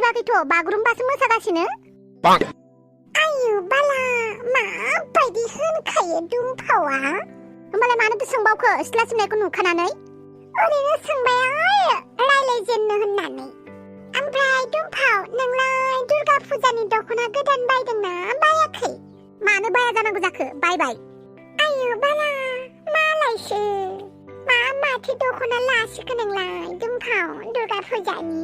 मोसाथ'वाखैथ' बागुरुम्बासो मोसागासिनो। आयु बाला माबायदि होनखायो दुमफावआ। होमबालाय मानोथो सोंबावखो सिथ्ला सिबनायखौ नुखानानै? ओरैनो सोंबाय आरो रायलायजेननो होननानै। ओमफ्राय दुमफाव नोंलाय दुर्गा फुजानि दख'ना गोदान बायदोंना बायाखै? मानो बाया जानांगौ जाखो? बायबाय। आयु बाला मालायसो माथो दख'ना लासिखो नोंलाय दुमफाव दुर्गा फुजानि?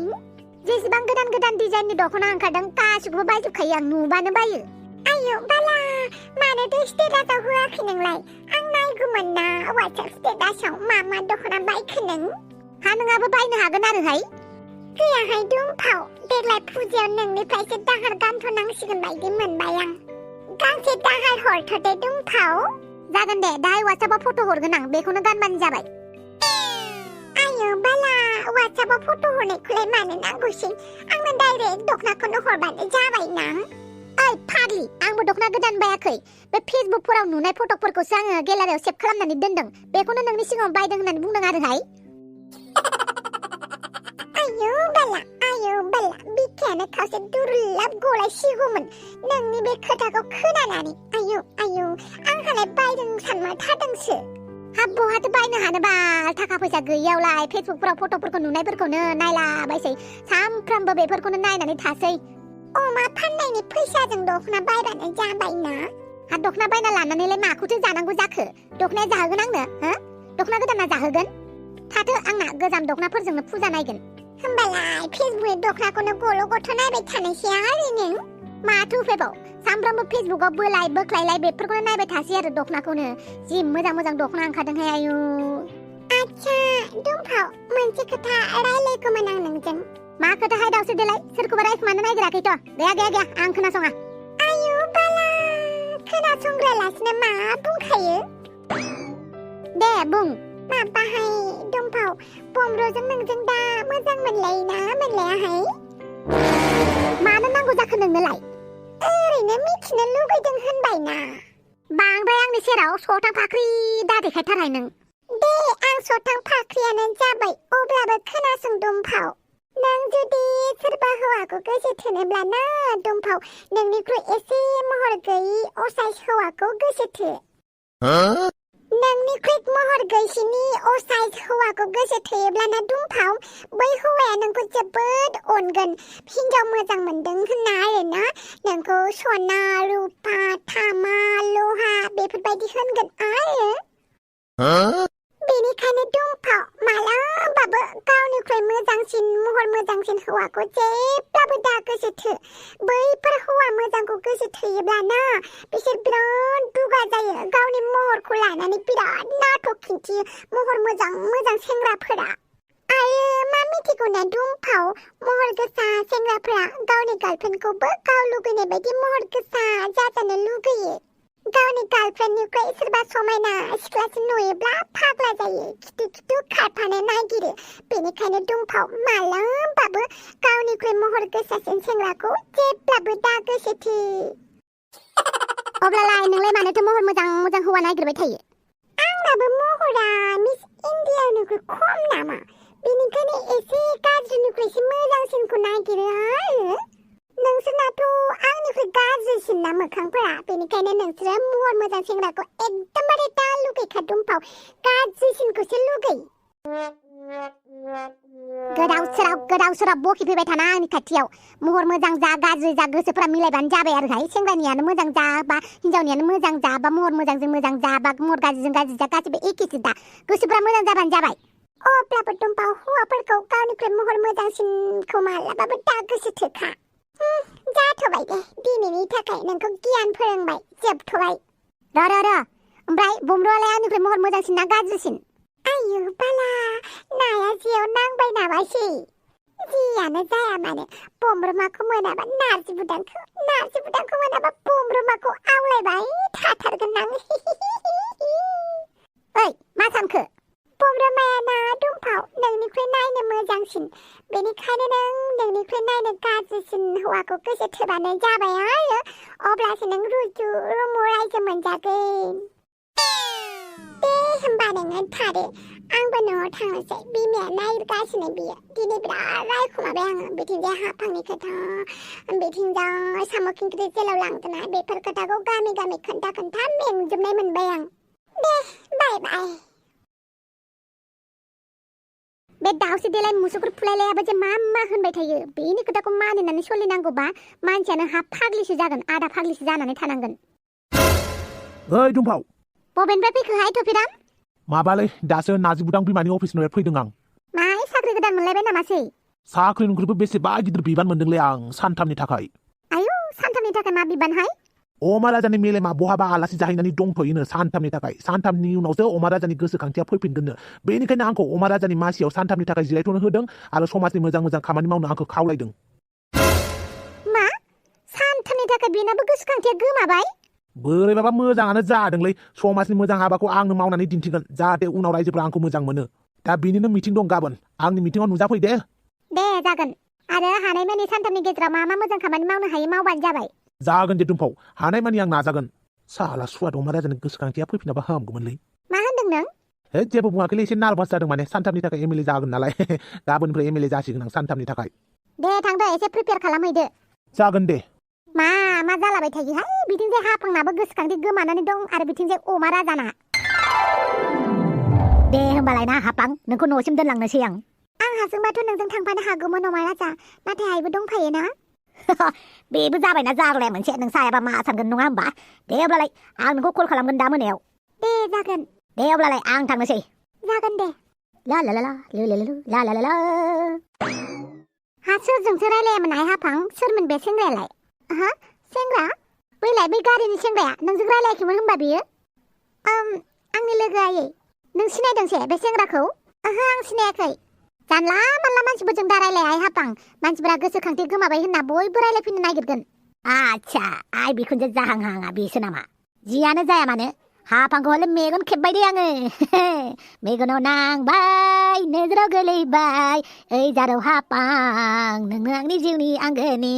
जेसेबां गोदान गोदान डिजाइननि दख'ना ओंखारदों गासिखौबो बायजोबखायो आं नुबानो बायो। आयु बाला मानोथो स्टेटासआव होआखै नोंलाय? आं नायगौमोन ना वाट्सएप स्टेटासआव मा दख'ना बायखो नों? हा नोंहाबो बायनो हागोन आरोहाय? गैयाहाय दुमफाव देग्लाय फुजायाव नोंनिफ्रायसो दाहार गानथ'नांसिगोन बायदि मोनबाय आं। गांसे दाहार हरथ'दे दुमफाव। जागोन दे दाहाय वाट्सएपआव फट' हरगोन आं बेखौनो गानबानो जाबाय। आयु बाला वाट्सएपआव फट' हरनायखौलाय मानो नांगौसै? आंनो डाइरेक्ट दख'नाखौनो हरबानो जाबाय ना। ओइ फाग्लि आंबो दख'ना गोदान बायाखै। बे फेसबुकफोराव नुनाय फट'फोरखौसो आङो गेलारियाव सेभ खालामनानै दोनदों। बेखौनो नोंनि सिगाङाव बायदों होननानै बुंदों आरोहाय। आयु बाला बिखायानो खावसे दुर्लाब गलायसिगौमोन नोंनि बे खोथाखौ खोनानानै। आयु आंहालाय बायदों सानमारथारदोंसो। हाब बहाथो बायनो हानोबाल थाखा फैसा गैयावलाय फेसबुकफोराव फट'फोरखौ नुनायफोरखौनो नायलाबायसै। सानफ्रामबो बेफोरखौनो नायनानै थासै। अमा फाननायनि फैसाजों दख'ना बायबानो जाबायना। हा दख'ना बायना लानानैलाय माखौथो जानांगौ जाखो? दख'नाया जाहोगोन आंनो हो? दख'ना गोदाना जाहोगोन? थाथो आंना गोजाम दख'नाफोरजोंनो फुजा नायगोन। होमबालाय फेसबुकनि दख'नाखौनो गल' गथ' नायबाय थानायसै आरो नों। माथो उफायबाव सानफ्रामबो फेसबुकाव बोलाय बोख्लायलाय बेफोरखौनो नायबाय थासै आरो दख'नाखौनो। जि मोजां मोजां दख'ना ओंखारदोंहाय आयु। आच्छा दुमफाव मोनसे खोथा रायलायगौमोन आं नोंजों। मा खोथाहाय दावसो देलाय? सोरखौबा रायखुमानो नागिराखैथ'? गैया आं खोनासङा। आयु बाला खोनासंग्रालासिनो मा बुंखायो? दे बुं। माबाहाय दुमफाव बमब्रजों नोंजों दा मोजां मोनलायोना मोनलायाहाय? मानो नांगौ जाखो नोंनोलाय? ओरैनो मिथिनो लुगैदों होनबायना। बांद्राय आंनि सेराव सथां फाख्रि दादेखायथारहाय नों। दे आं सथां फाख्रियानो जाबाय अब्लाबो खोनासं दुमफाव। नों जुदि सोरबा हौवाखौ गोसो थोनोब्ला ना दुमफाव नोंनिख्रुइ एसे महर गैयि असाइस हौवाखौ गोसो थो। नोंनिख्रुइ महर गैयिनि असाइस हौवाखौ गोसो थोयोब्ला ना दुमफाव बै हौवाया नोंखौ जोबोद अनगोन। हिनजाव मोजां मोनदों होनना आरोना नोंखौ सना रुपा थामा लहा बेफोरबायदि होनगोन आरो। बेनिखायनो दुमफाव मालाबाबो गावनिख्रुइ मोजांसिन महर मोजांसिन हौवाखौ जेब्लाबो दा गोसो थो। बैफोर हौवा मोजांखौ गोसो थोयोब्ला ना बिसोर बिराद दुगा जायो। गावनि महरखौ लानानै बिराद नाटक खिन्थियो महर मोजां सेंग्राफोरा। आरो मा मिथिगौना दुमफाव महर गोसा सेंग्राफोरा गावनि गार्लफ्रेन्डखौबो गाव लुगैनाय बायदि महर गोसा जाजानो लुगैयो। गावनि गार्लफ्रेन्डनिख्रुइ सोरबा समायना सिख्लासिन नुयोब्ला फाग्ला जायो खिथु खारफानो नागिरो। बेनिखायनो दुमफाव मालाबाबो गावनिख्रुइ महर गोसासिन सेंग्राखौ जेब्लाबो दा गोसो थो। अब्लालाय नोंलाय मानोथो महर मोजां हौवा नागिरबाय थायो? आंनाबो महरा मिस इन्डियानिख्रुइ खम नामा? बेनिखायनो एसे गाज्रिनिख्रुइसो मोजांसिनखौ नागिरो आरो। नोंसोरनाथ' आंनिख्रुइ गाज्रिसिन ना मोखांफोरा। बेनिखायनो नोंसोरो महर मोजां सेंग्राखौ एकदमबारे दा लुगैखा दुमफाव गाज्रिसिनखौसो लुगै। गोदाव सोराव बखिफैबाय थाना आंनि खाथियाव। महर मोजां जा गाज्रि जा गोसोफोरा मिलायबानो जाबाय आरोहाय। सेंग्रानियानो मोजां जा बा हिनजावनियानो मोजां जा बा महर मोजांजों मोजां जा बा महर गाज्रिजों गाज्रि जा गासिबो एखेसो दा। गोसोफोरा मोजां जाबानो जाबाय। अब्लाबो दुमफाव हौवाफोरखौ गावनिख्रुइ महर मोजांसिनखौ मालाबाबो दा गोसो थोखा। जाथ'बाय दे दिनैनि थाखाय नोंखौ गियान फोरोंबाय जोबथ'बाय। र' ओमफ्राय बमब्रआलाय आंनिख्रुइ महर मोजांसिन ना गाज्रिसिन? आयु बाला नाया जेयाव नांबाय नामासै। जियानो जाया मानो बमब्रमाखौ मोनाबा नार्जि बुदांखौ मोनाबा बमब्रमाखौ आवलायबाय थाथारगोन आं। ओइ मा सानखो? बमब्रमाया ना दुमफाव नोंनिख्रुइ नायनो मोजांसिन। बेनिखायनो नों नोंनिख्रुइ नायनो गाज्रिसिन हौवाखौ गोसो थोबानो जाबाय आरो। अब्लासो नों रुजु रुमु रायजो मोनजागोन। दे होमबा नोङो थादो आंबो न'आव थांनोसै बिमाया नागिरगासिनो बियो दिनै बिराद रायखुमाबाय आङो बिथिंजाय हाफांनि खोथा बिथिंजाय साम' खिंख्रि जेलाव लांदोंना बेफोर खोथाखौ गामि गामि खोन्था मेंजोबनाय मोनबाय आं दे बाय बाय बे दाउसे देलाय मुसुफोर फुलायलायाबो जे मा होनबाय थायो बेनि खोथाखौ मानिनानै सोलिनांगौबा मानसियानो हा फाग्लिसो जागोन आधा फाग्लिसो जानानै थानांगोन ओइ दुमफाव बबेनिफ्राय फैखोहाय टफिराम माबालै दासो नाजि बुदां बिमानि अफिसनिफ्राय फैदों आं माय साख्रि गोदान मोनलायबाय नामासै साख्रि नुख्रिबो बेसेबा गिदिर बिबान मोनदोंलै आं सानथामनि थाखाय आयौ सानथामनि थाखाय मा बिबानहाय अमा राजानि मेलेमा बहाबा आलासि जाहैनानै दंथ'योनो सानथामनि थाखाय सानथामनि उनावसो अमा राजानि गोसोखांथिया फैफिनगोननो बेनिखायनो आंखौ अमा राजानि मासियाव सानथामनि थाखाय जिरायथ'नो होदों आरो समाजनि मोजां खामानि मावनो आंखौ खावलायदों मा सानथामनि थाखाय बेनाबो गोसोखांथिया गोमाबाय बोरैबाबा मोजाङानो जादोंलै समाजनि मोजां हाबाखौ आंनो मावनानै दिन्थिगोन जाहाथे उनाव रायजोफ्रा आंखौ मोजां मोनो दा बेनिनो मिटिं दं गाबोन आंनि मिटिंआव नुजाफै दे जागोन आरो हानायमानि सानथामनि गेजेराव मा मोजां खामानि मावनो हायो मावबानो जाबाय जागोन दे दुमफाव हानायमानि आं नाजागोन साला सुवाद अमा राजानि गोसोखांथिया फैफिनाबा हामगौमोनलै मा होनदों नों जेबो बुङाखैलै एसे नार्भास जादों माने सानथामनि थाखाय एमएलए जागोन नालाय गाबोननिफ्राय एमएलए जासिगोन आं सानथामनि थाखाय दे थांदो एसे प्रिपेयार खालामहैदो जागोन दे मा जालाबाय थायोहाय बिथिंजाय हाफांनाबो गोसोखांथि गोमानानै दं आरो बिथिंजाय अमा राजाना दे होमबालाय ना हाफां नोंखौ न'सिम दोनलांनोसै आं हाजोंबाथ' नोंजों थांफानो हागौमोन अमा राजा नाथाय आइबो दंफायोना बेबो जाबायना जारलाया मोनसे नों सायाबा मा सानगोन नङा होमबा दे अब्लालाय आं नोंखौ कल खालामगोन दा मोनायाव दे जागोन दे अब्लालाय आं थांनोसै जागोन दे ला ला ला ला ला ला ला ला हा सोरजोंसो रायलायामोन आइ हाफां सोरमोन बे सेंग्रायालाय सेंग्रा बैलाय बै गारिनि सेंग्राया नोंजों रायलायाखैमोन होनबा बियो आंनि लोगो आयै नों सिनायदोंसे बे सेंग्राखौ आं सिनायाखै जानला मानला मानसिफोरजों दा रायलाय आइ हाफां मानसिफोरा गोसोखांथि गोमाबाय होनना बयबो रायलायफिननो नागिरगोन आच्छा आइ बिखुनजो जाहांहाङा बेसो नामा जियानो जाया मानो हाफांखौ हले मेगन खेबबाय दे आङो मेगनाव नांबाय नोजोराव गोलैबाय ओइ जारौ हाफां नोंनो आंनि जिउनि आंगोनि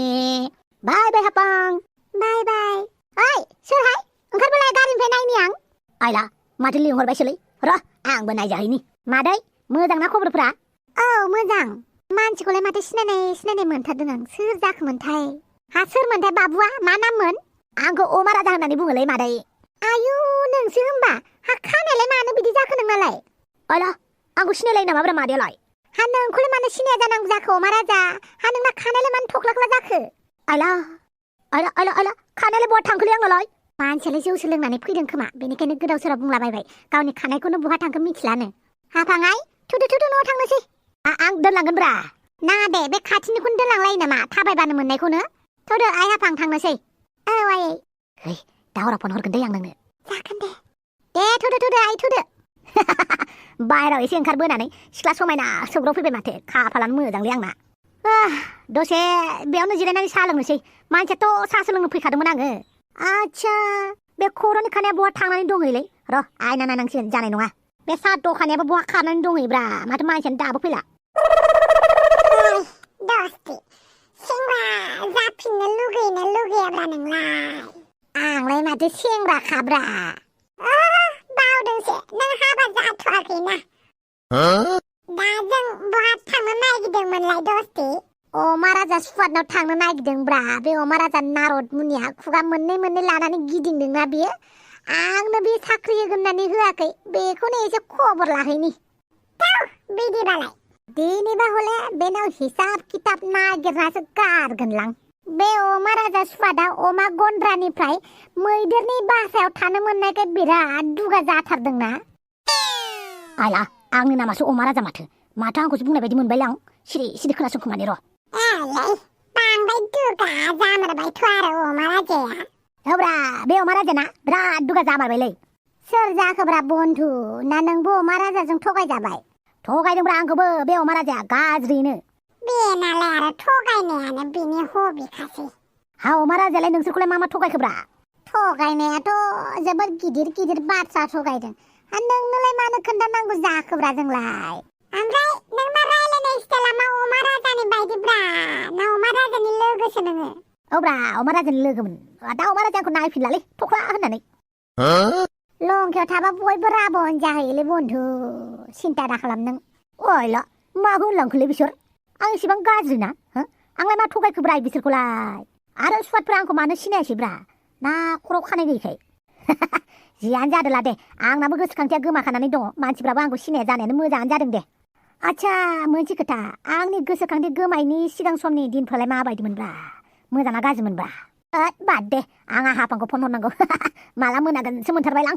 बाय बाय हाफां बाय बाय ओइ सोरहाय ओंखारबोलाय गारिनिफ्राय नायनि आं आइला माथो लिंहरबायसोलै र' आंबो नायजाहैनि मादै मोजां ना खबरफ्रा औ मोजां मानसिखौलाय माथो सिनायनाय मोनथारदों आं सोर जाखोमोनथाय हा सोरमोनथाय बाबुआ मा नाममोन आंखौ अमा राजा होननानै बुङोलै मादै आयु नोंसो होमबा हा खानायालाय मानो बिदि जाखो नोंनालाय आइला आंखौ सिनायलायो नामा ब्रा मादैयालाय हा नोंखौलाय मानो सिनाया जानांगौ जाखो अमा राजा हा नोंना खानायालाय मानो थख्ला जाखो आइला खानायालाय बहा थांखोलै आंनालाय मानसियालाय जौसो लोंनानै फैदों खोमा बेनिखायनो गोदाव सोराव बुंलाबायबाय गावनि खानायखौनो बहा थांखो मिथिलानो हाफाङाय थुदो न'आव थांनोसै आं दोनलांगोन ब्रा नाङा दे बे खाथिनिखौनो दोनलांलायो नामा थाबायबानो मोननायखौनो थुदो आइ हाफां थांनोसै औ आयै है दावराव फन हरगोन दे आं नोंनो जागोन दे थुदो आइ थुदो बाहेराव एसे ओंखारबोनानै सिख्ला समायना सौग्राव फैबाय माथो खाफालानो मोजांलै आंना दसे बेयावनो जिरायनानै साहा लोंनोसै मानसियाथ' साहासो लोंनो फैखादोंमोन आङो आच्छा बे खर'नि खानाया बहा थांनानै दंहैलै र' आयना नायनांसिगोन जानाय नङा बे साहा दखानियाबो बहा खारनानै दंहैब्रा माथो मानसियानो दाबो फैला दस्ति सेंग्रा जाफिननो लुगैयोना लुगैयाब्रा नोंलाय आंलाय माथो सेंग्रा खाब्रा बावदोंसो नों हाबा जाथ'वाखैना दा जों बहा थांनो नागिरदोंमोनलाय दस्ति अमा राजा सुवादनाव थांनो नागिरदोंब्रा बे अमा राजा नारद मुनिया खुगा मोननै लानानै गिदिंदोंना बियो आंनो बे साख्रि होगोन होननानै होआखै बेखौनो एसे खबर लाहैनि बिदिबालाय दिनैबा हले बेनाव हिसाब किताब नागिरनासो गारगोनलां बे अमा राजा सुवादा अमा गन्द्रानिफ्राय मैदेरनि बासायाव थानो मोननायखाय बिराद दुगा जाथारदोंना आइला आंनि नामासो अमा राजा माथो आंखौसो बुंनाय बायदि मोनबायलां सिरि खोनासंखोमानि र' बांद्राय दुगा जामारबायथ' आरो अमा राजाया औब्रा बे अमा राजाना बिराद दुगा जामारबायलै सोर जाखोब्रा बन्धु ना नोंबो अमा राजाजों थगायजाबाय थगायदोंब्रा आंखौबो बे अमा राजाया गाज्रिनो बेनालाय आरो थगायनायानो बेनि हबिखासै हा अमा राजायालाय नोंसोरखौलाय मा थगायखोब्रा थगायनायाथ' जोबोद गिदिर बाथ्रा थगायदों नोंनोलाय मानो खोन्थानांगौ जाखोब्रा जोंलाय ओमफ्राय नोंना रायलायनाय स्टाइला मा अमा राजानि बायदिब्रा ना अमा राजानि लोगोसो नोङो औब्रा अमा राजानि लोगोमोन दा अमा राजा आंखौ नायफिनलालै थख्ला होननानै लंखायाव थाबा बयबो राबन जाहैयोलै बन्धु सिन्था दा खालाम नों अयला मा होनलांखोलै बिसोर आं एसेबां गाज्रि ना आंलाय मा थगायखोब्रा बिसोरखौलाय आरो सुवादफ्रा आंखौ मानो सिनायासैब्रा ना खर'आव खानाय गैयैखाय जियानो जादोला दे आंनाबो गोसोखांथिया गोमाखानानै दङ मानसिफ्राबो आंखौ सिनाया जानायानो मोजाङानो जादों दे आच्छा मोनसे खोथा आंनि गोसोखांथि गोमायनि सिगां समनि दिनफ्रालाय माबायदिमोनब्रा मोजांना गाज्रिमोनब्रा बाद दे आं हाफांखौ फन हरनांगौ माला मोनागोनसो मोनथारबायलां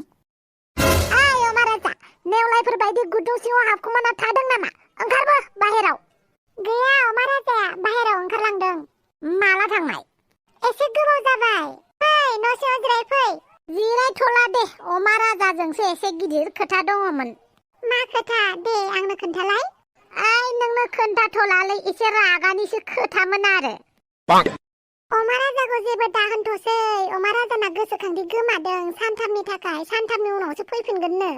आय अमाराजा नेवलायफोर बायदि गुदुं सिङाव हाबखुमाना थादों नामा ओंखारबो बाहेराव गैया अमाराजाया बाहेराव ओंखारलांदों माला थांनाय एसे गोबाव जाबाय फै न' सिङाव जिरायफै जिरायथ'ला दे अमाराजाजोंसो एसे गिदिर खोथा दङमोन मा खोथा दे आंनो खोन्थालाय आय नोंनो खोन्थाथ'लालै एसे रागानिसो खोथामोन आरो अमाराजाखौ जेबो दाहोनथ'सै अमाराजाना गोसोखांथि गोमादों सानथामनि थाखाय सानथामनि उनावसो फैफिनगोननो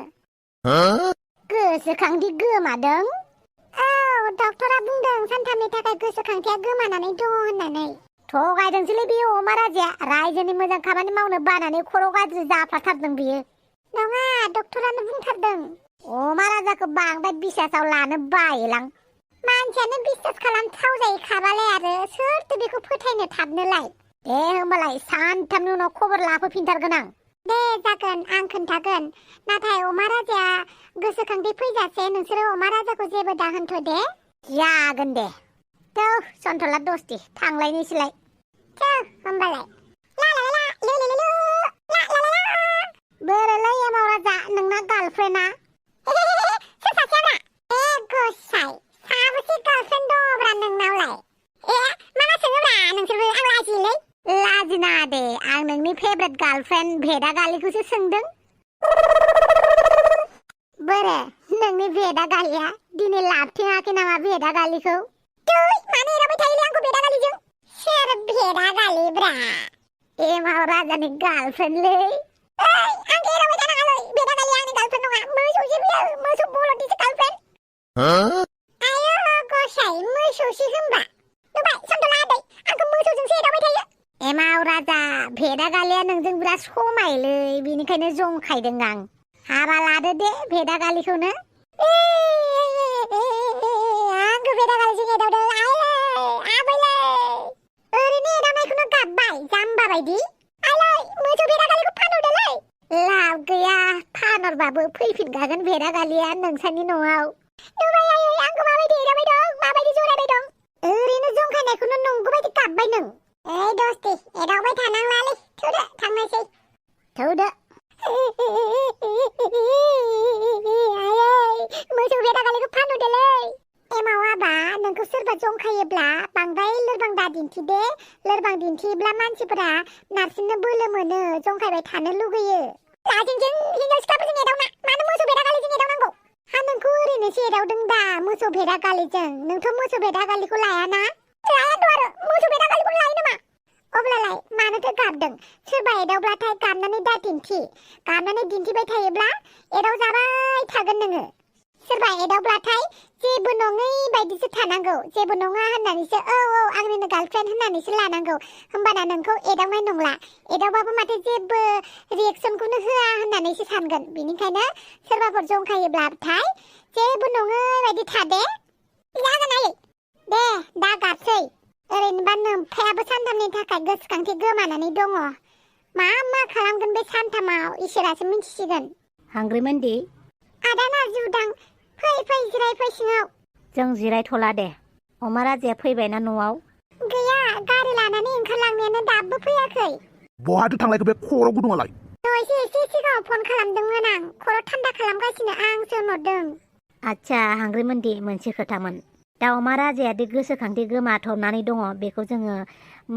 गोसोखांथि गोमादों औ डक्टरा बुंदों सानथामनि थाखाय गोसोखांथिया गोमानानै दङ होननानै थगायदोंसैलै बे अमाराजाया रायजोनि मोजां खामानि मावनो बानानै खर' गाज्रि जाफ्लाथारदों बियो नङा डक्टरानो बुंथारदों अमाराजाखौ बांद्राय बिसासाव लानो बायोलां मानसियानो बिश्वास खालामथाव जाहैखाबालाय आरो सोरथो बेखौ फोथायनो थाबनोलाय दे होमबालाय सानथामनि उनाव खबर लाफैफिनथारगोन आं दे जागोन आं खोन्थागोन नाथाय अमाराजाया गोसोखांथि फैजासे नोंसोरो अमाराजाखौ जेबो दाहोनथ' दे जागोन दे थौ सन्थला दस्ति थांलायनोसैलाय थौ होमबालाय बोरैलै एमावराजा नोंना गार्लफ्रेन्डआ सोर सासेयाब्रा गसाइ साबेसे गार्लफ्रेन्ड दङब्रा नोंनावलाय मा सोङोब्रा नोंसोरबो आं लाजियोलै लाजिनाङा दे आं नोंनि फेभरेट गार्लफ्रेन्ड भेदा गालिखौसो सोंदों बोरे नोंनि भेदा गालिया दिनै लाबथिङाखै नामा भेदा गालिखौ मानो एरावबाय थायोलै आंखौ भेदा गालिजों सोर भेदा गालिब्रा एमावराजानि गार्लफ्रेन्डलै आंखौ एरावबाय थानाङालै भेदा गालिया आंनि गार्लफ्रेन्ड नङा मोसौसो बियो मोसौ बलदनिसो गार्लफ्रेन्ड आयो गसाइ मोसौसो होनबा नुबाय सन्थला आदै आंखौ मोसौजोंसो एदावबाय थायो एमावराजा भेदा गालिया नोंजों बिराद समायोलै बेनिखायनो जंखायदों आं हाबा लादो दे भेदा गालिखौनो आंखौ भेदा गालिजों एदावदों आबैलै ओरैनो एदावनायखौनो गाबबाय जाम्बा बायदि आइलै मोसौ भेदा गालिखौ फानहरदोलै लाब गैया फानहरबाबो फैफिनखागोन भेदा गालिया नोंसानि न'आव नुबाय आयै आंखौ माबायदि एदावबाय दं माबायदि जरायबाय दं ओरैनो जंखायनायखौनो नंगौ बायदि गाबबाय नों दस्ति एदावबाय थानांलालै थौदो थांनोसै थौदो आयै मोसौ भेदा गालिखौ फानहरदोलै एमाव आबा नोंखौ सोरबा जंखायोब्ला बांद्राय लोरबां दा दिन्थिदे लोरबां दिन्थियोब्ला मानसिफोरा नारसिननो बोलो मोनो जंखायबाय थानो लुगैयो लाजिंजों हिनजाव सिख्लाफोरजों एदावना मानो मोसौ भेदा गालिजों एदावनांगौ नोंखौ ओरैनोसो एदावदों दा मोसौ भेदा गालिजों नोंथ' मोसौ भेदा गालिखौ लायाना लायाथ' आरो मोसौ भेदा गालिखौ लायो नामा अब्लालाय मानोथो गाबदों सोरबा एदावब्लाथाय गाबनानै दा गाबनानै दिन्थिबाय थायोब्ला एदावजाबाय थागोन नोङो सोरबा एदावब्लाथाय जेबो नङै बायदिसो थानांगौ जेबो नङा होननानैसो औ आंनिनो गार्लफ्रेन्ड होननानैसो लानांगौ होमबाना नोंखौ एदावनाय नंला एदावबाबो माथो जेबो रिएक्सनखौनो होआ होननानैसो सानगोन बेनिखायनो सोरबाफोर जंखायोब्लाथाय जेबो नङै बायदि थादे जागोन आयै दे दा गाबसै ओरैनोबा नोम्फायाबो सानथामनि थाखाय गोसोखांथि गोमानानै दङ मा खालामगोन बे सानथामाव इसोरासो मिन्थिसिगोन हांग्रिमोनदि आदा नारजिउदां फै जिरायफै सिङाव जों जिरायथ'ला दे अमाराजाया फैबायना न'आव गैया गारि लानानै ओंखारलांनायानो दाबो फैयाखै बहाथो थांलायखो बे खर' गुदुङालाय एसे सिगाङाव फन खालामदोंमोन आं खर' थान्दा खालामगासिनो आंसो होनहरदों आच्छा हांग्रिमोनदि मोनसे खोथामोन दा अमाराजाया दि गोसोखांथि गोमाथ'नानै दङ बेखौ जोङो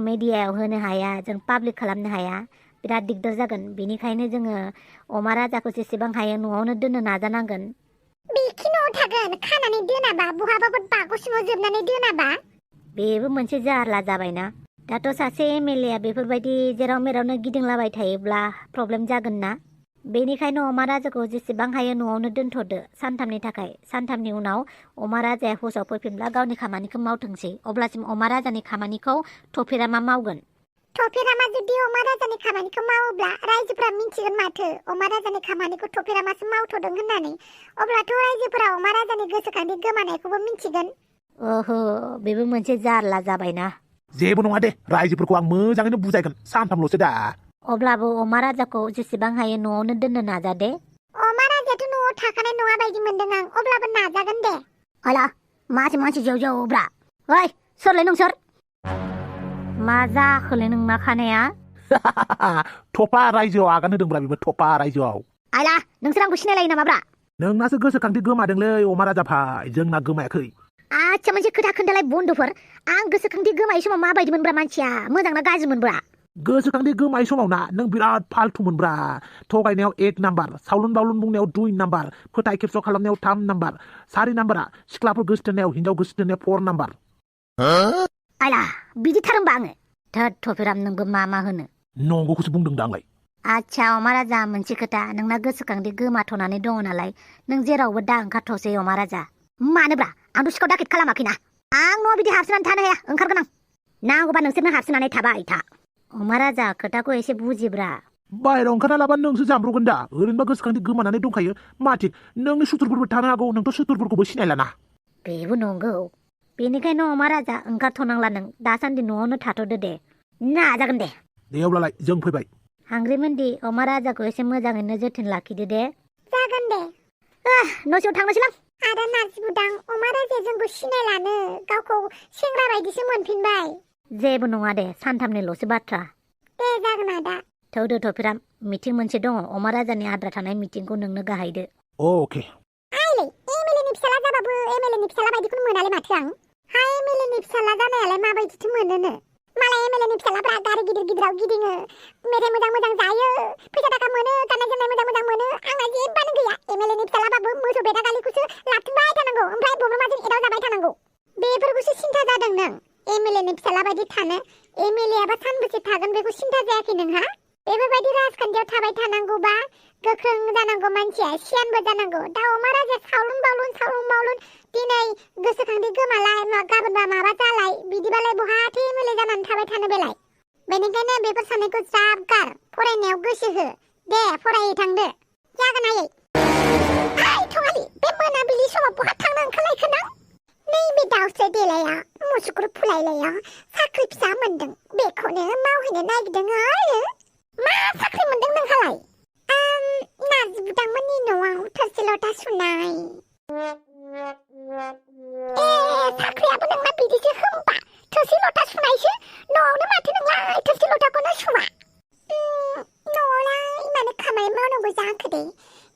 मिडियायाव होनो हाया जों पाब्लिक खालामनो हाया बिराद दिगदार जागोन बेनिखायनो जोङो अमाराजाखौ जेसेबां हायो न'आवनो दोननो नाजानांगोन बेखि न'आव थागोन खानानै दोनाबा बहाबाबो बागौ सिङाव जोबनानै दोनाबा बेबो मोनसे जारला जाबायना दाथ' सासे एमएलएआ बेफोरबायदि जेराव मेरावनो गिदिंलाबाय थायोब्ला प्रब्लेम जागोन ना बेनिखायनो अमाराजाखौ जेसेबां हायो न'आवनो दोनथ'दो सानथामनि थाखाय सानथामनि उनाव अमाराजाया हुसाव फैफिनब्ला गावनि खामानिखौ मावथोंसै अब्लासिम अमाराजानि खामानिखौ थफेरा मा मावगोन थफेरामा जुदि अमा राजानि खामानिखौ मावोब्ला रायजोफोरा मिन्थिगोन माथो अमा राजानि खामानिखौ थफेरामासो मावथ'दों होननानै अब्लाथ' रायजोफोरा अमा राजानि गोसोखांथि गोमानायखौबो मिन्थिगोन ओहो बेबो मोनसे जारला जाबायना जेबो नङा दे रायजोफोरखौ आं मोजाङैनो बुजायगोन सानथामल'सो दा अब्लाबो अमा राजाखौ जेसेबां हायो न'आवनो दोननो नाजा दे अमा राजायाथ' न'आव थाखानाय नङा बायदि मोनदों आं अब्लाबो नाजागोन दे अला मासे मानसि जेव जेवब्रा ओइ सोरलाय नोंसोर मा जाखोलै नोंना खानाया थपा रायजोआव आगान होदोंब्रा बेबो थपा रायजोआव आयला नोंसोर आंखौ सिनायलायो नामाब्रा नोंनासो गोसोखांथि गोमादोंलै अमा राजा भाई जोंना गोमायाखै आच्छा मोनसे खोथा खोन्थालाय बन्दुफोर आं गोसोखांथि गोमायै समाव माबायदिमोनब्रा मानसिया मोजांना गाज्रिमोनब्रा गोसोखांथि गोमायै समाव ना नों बिराद फाल्थुमोनब्रा थगायनायाव 1 नाम्बार सावलुन बावलुन बुंनायाव 2 नाम्बार फोथाय खेबस' खालामनायाव 3 नाम्बार 4 नाम्बारा सिख्लाफोर गोसोथोननायाव हिनजाव गोसोथोननायाव 4 नाम्बार आयला बिदिथार होनबा आङो थोद थफेराम नोंबो मा होनो नंगौखौसो बुंदों दांलाय आच्छा अमा राजा मोनसे खोथा नोंना गोसोखांथि गोमाथ'नानै दङ नालाय नों जेरावबो दा ओंखारथ'सै अमा राजा मानोब्रा आंथ' सिखाव दाखेट खालामाखैना आं न'आव बिदि हाबसोनानै थानो हाया ओंखारगोन आं नांगौबा नोंसोरनो हाबसोनानै थाबाय था अमा राजा खोथाखौ एसे बुजिब्रा बाहेरायाव ओंखारना लाबा नोंसो जामब्रगोन दा ओरैनोबा गोसोखांथि गोमानानै दंखायो मा थिक नोंनि सुथुरफोरबो थानो हागौ नोंथ' सुथुरफोरखौबो सिनायलाना बेबो नंगौ बेनिखायनो अमा राजा ओंखारथ'नांला नों दासान्दि न'आवनो थाथ'दो दे नाजागोन दे अब्लालाय जों फैबाय हांग्रिमोनदि अमा राजाखौ एसे मोजाङैनो जोथोन लाखिदो दे जागोन दे न'सियाव थांनोसैलां आदा नार्जिबुदां अमा राजाया जोंखौ सिनायलानो गावखौ सेंग्रा बायदिसो मोनफिनबाय जेबो नङा दे सानथामनिल'सो बाथ्रा दे जागोन आदा थौदो थफेराम मिटिं मोनसे दङ अमा राजानि आद्रा थानाय मिटिंखौ नोंनो गाहायदो अके आइलै एमएलएनि फिसाला जाबाबो एमएलएनि फिसाला बायदिखौनो मोनालै माथो आं हाय एमएलएनि फिसाला जानायालाय माबायदिथो मोनोनो मालाय एमएलएनि फिसालाफ्रा गारि गिदिर गिदिराव गिदिङो मेथाइ मोजां मोजां जायो फैसा थाखा मोनो गाननाय जोमनाय मोजां मोजां मोनो आंना जेबोआनो गैया एमएलएनि फिसालाबाबो मोसौ बेदा गालिखौसो लाथुबाय थानांगौ ओमफ्राय बबेमाजों एदाव जाबाय थानांगौ बेफोरखौसो सिन्था जादों नों एमएलएनि फिसाला बायदि थानो एमएलएआबा सानबेसे थागोन बेखौ सिन्था जायाखै नोंहा बेफोरबायदि राजखान्थियाव थाबाय थानांगौबा गोख्रों जानांगौ मानसिया सियानबो जानांगौ दा अमा राजाया सावलुन बावलुन दिनै गोसोखांथि गोमालाय गाबोनबा माबा जालाय बिदिबालाय बहाथो एमएलए जानानै थाबाय थानो बेलाय बेनिखायनो बेफोर साननायखौ ज्राब गार फरायनायाव गोसो हो दे फरायै थांदो जागोन आयै थङालि बे मोनाबिलि समाव बहा थांनो ओंखारलायखो नों नैबे दाउस्रि देलाया मुसुगुर फुलायलाया साख्रि फिसा मोनदों बेखौनो मावहैनो नागिरदों आरो मा साख्रि मोनदों नोंहालाय नार्जि बुदांमोननि न'आव थोरसि लथा सुनाय साख्रियाबो नोंना बिदिसो होमबा थोरसि लथा सुनायसो न'आवनो माथो नोंलाय थोरसि लथाखौनो सुवा न'आवलाय मानो खामानि मावनांगौ जाखो दे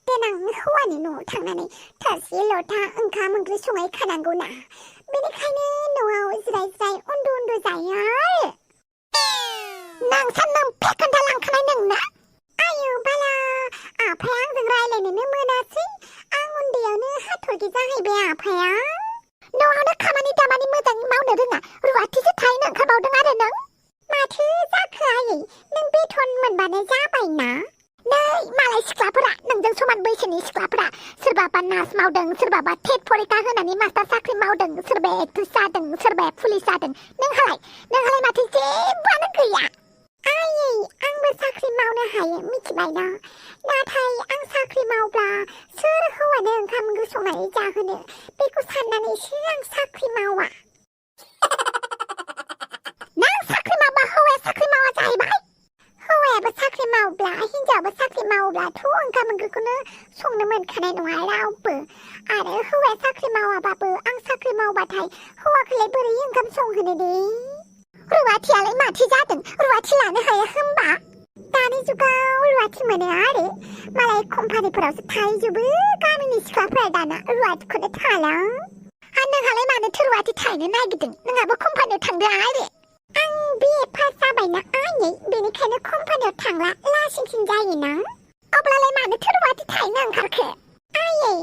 देनां हौवानि न'आव थांनानै थोरसि लथा ओंखाम ओंख्रि संनाय खानांगौ ना बेनिखायनो न'आव जिराय जिराय उन्दु जायो आरो नोंसा नोमफे खोन्थालांखानाय नोंना आयौ बाला आफाया आंजों रायलायनोनो मोनासै आं उन्दैयावनो हाथरखि जाहैबाय आफाया न'आवनो खामानि दामानि मोजाङै मावनो रोङा रुवाथिसो थाहैनो ओंखारबावदों आरो नों माथो जाखो आयै नों बेथन मोनबानो जाबायना नै मालाय सिख्लाफोरा नोंजों समान बैसोनि सिख्लाफोरा सोरबाबा नार्स मावदों सोरबाबा टेट फरिखा होनानै मास्टार साख्रि मावदों सोरबाया एक्ट्रेस जादों सोरबाया पुलिस जादों नोंहालाय माथो जेबोआनो गैया आयै आंबो साख्रि मावनो हायो मिथिबायना नाथाय आं साख्रि मावब्ला सोर हौवानो ओंखाम ओंख्रि संनानै जाहोनो बेखौ साननानैसो आं साख्रि मावा नों साख्रि मावबा हौवाया साख्रि मावा जाहैबाय हौवायाबो साख्रि मावब्ला हिनजावाबो साख्रि मावब्लाथ' ओंखाम ओंख्रिखौनो संनो मोनखानाय नङा रावबो आरो हौवाया साख्रि मावाबाबो आं साख्रि मावबाथाय हौवाखौलाय बोरै ओंखाम संहोनो दे रुवाथियालाय माथो जादों रुवाथि लानो हाया होमबा दानि जुगाव रुवाथि मोनो आरो मालाय कम्पानिफोरावसो थाहैजोबो गामिनि सिख्लाफोरा दाना रुवाथिखौनो थाला नोंहालाय मानोथो रुवाथि थाहैनो नागिरदों नोंहाबो कम्पानियाव थांदो आरो आं बिए पास जाबायना आयै बेनिखायनो कम्पानियाव थांला लासिंसिं जायोना अब्लालाय मानोथो रुवाथि थाहैनो ओंखारखो आयै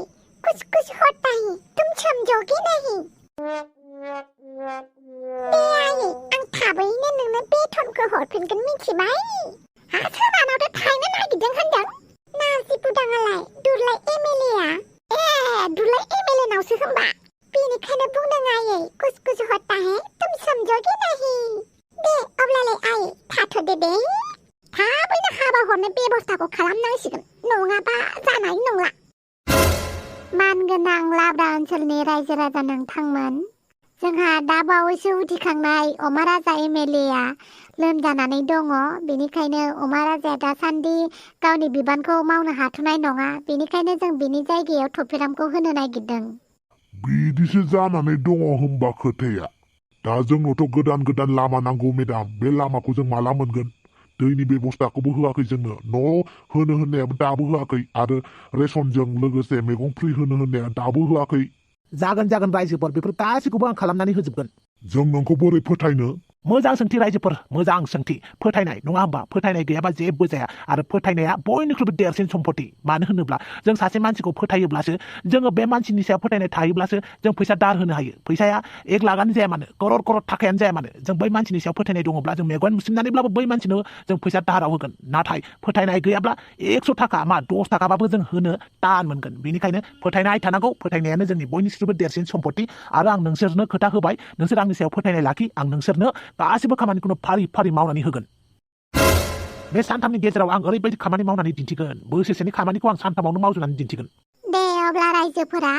कुछ होता है तुम समझोगे नहीं दे आयै आं थाबैनो नोंनो बेथनखौ हरफिनगोन मिथिबाय सोरहानावथो थाहैनो नागिरदों होनदों नार्जि बुदाङालाय दुरलाय एमएलएआ दुरलाय एमएलए नावसो होमबा बेनिखायनो बुंदों आयै कुछ होता है तुम समझोगे नहीं दे अब्लालाय आइ थाथ'दो दे थाबैनो हाबा हरनो बेबस्थाखौ खालामनांसिगोन नङाबा जानाय नंला मानगोनां लाब्रा ओनसोलनि रायजो राजा नोंथांमोन जोंहा दा बावैसो उथिखांनाय अमा राजा एमएलएआ लोमजानानै दङ बेनिखायनो अमा राजाया दासान्दि गावनि बिबानखौ मावनो हाथ'नाय नङा बेनिखायनो जों बिनि जायगायाव थफिरामखौ होनो नागिरदों बिदिसो जानानै दङ होमबा खोथाया दा जोंनोथ' गोदान गोदान लामा नांगौ मेडाम बे लामाखौ जों माला मोनगोन दैनि बेबस्थाखौबो होआखै जोंनो न' होनो होननायाबो दाबो होआखै आरो रेशनजों लोगोसे मैगं फ्रि होनो होननाया दाबो होआखै जागोन रायजोफोर बेफोर गासैखौबो आं खालामनानै होजोबगोन जों नोंखौ बोरै फोथायनो मोजां सोंथि रायजोफोर मोजां सोंथि फोथायनाय नङा होमबा फोथायनाय गैयाबा जेबो जाया आरो फोथायनाया बयनिख्रुइबो देरसिन सम्पति मानो होनोब्ला जों सासे मानसिखौ फोथायोब्लासो जोङो बे मानसिनि सायाव फोथायनाय थायोब्लासो जों फैसा दार होनो हायो फैसाया 1 लाखआनो जाया मानो करोड़ थाखायानो जाया मानो जों बै मानसिनि सायाव फोथायनाय दङब्ला जों मेगन मुसिनानैब्लाबो बै मानसिनो जों फैसा दाहाराव होगोन नाथाय फोथायनाय गैयाब्ला 100 थाखा 10 थाखाबाबो जों होनो तान मोनगोन बेनिखायनो फोथायनाय थानांगौ फोथायनायानो जोंनि बयनिख्रुइबो देरसिन सम्पति आरो आं नोंसोरनो खोथा होबाय नोंसोर आंनि सायाव फोथायनाय लाखि आं नोंसोरनो गासिबो खामानिखौनो फारि मावनानै होगोन बे सानथामनि गेजेराव आं ओरैबायदि खामानि मावनानै दिन्थिगोन बोसोरसेनि खामानिखौ आं सानथामावनो मावजोबनानै दिन्थिगोन दे अब्ला रायजोफोरा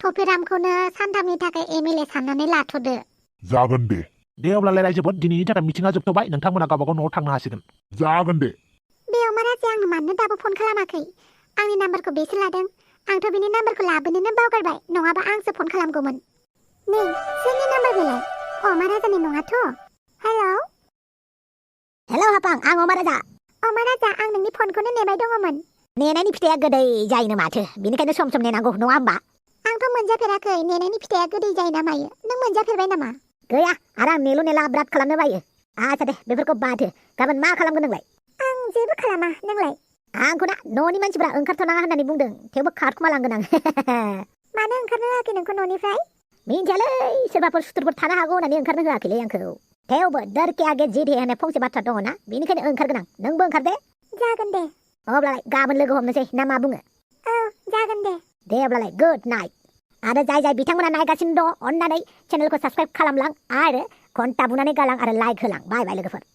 थफिरामखौनो सानथामनि थाखाय एमएलए साननानै लाथ'दो जागोन दे अब्लालाय रायजोफोर दिनैनि थाखाय मिथिङा जोबथ'बाय नोंथांमोना गावबा गाव न'आव थांनो हासिगोन जागोन दे बे अमा राजाया आंनो मानो दाबो फन खालामाखै आंनि नाम्बारखौ बेसो लादों आंथ' बिनि नाम्बारखौ लाबोनोनो बावगारबाय नङाबा आंसो फन खालामगौमोन नै सोरनि नाम्बार बेलाय अमा राजानि नङाथ' हेलौ हापां आं अमा राजा आं नोंनि फनखौनो नेबाय दङमोन नेनायनि फिथाइया गोदै जायोनो माथो बेनिखायनो सम नेनांगौ नङा होमबा आंथ' मोनजाफेराखै नेनायनि फिथाइया गोदै जायो ना मायो नों मोनजाफेरबाय नामा गैया आरो आं नेलु नेला ब्राद खालामनो बायो आच्छा दे बेफोरखौ बादो गाबोन मा खालामगोन नोंलाय आं जेबो खालामा नोंलाय आंखौ ना न'नि मानसिफ्रा ओंखारथ'नाङा होननानै बुंदों थेवबो खारखुमालांगोन आं मानो ओंखारनो होआखै नोंखौ न'निफ्राय मिन्थियालै सोरबाफोर सुथुरफोर थानो हागौ होननानै ओंखारनो होआखैलै आंखौ थेवबो डर के आगे जिद है होननाय फंसे बाथ्रा दङ ना बेनिखायनो ओंखारगोन आं नोंबो ओंखारदे जागोन दे अब्लालाय गाबोन लोगो हमनोसै ना मा बुङो औ जागोन दे अब्लालाय गुड नाइट आरो जाय बिथांमोना नायगासिनो दङ अननानै चेनेलखौ साबस्क्राइब खालामलां आरो घन्टा बुनानै गालां आरो लाइक होलां बाय लोगोफोर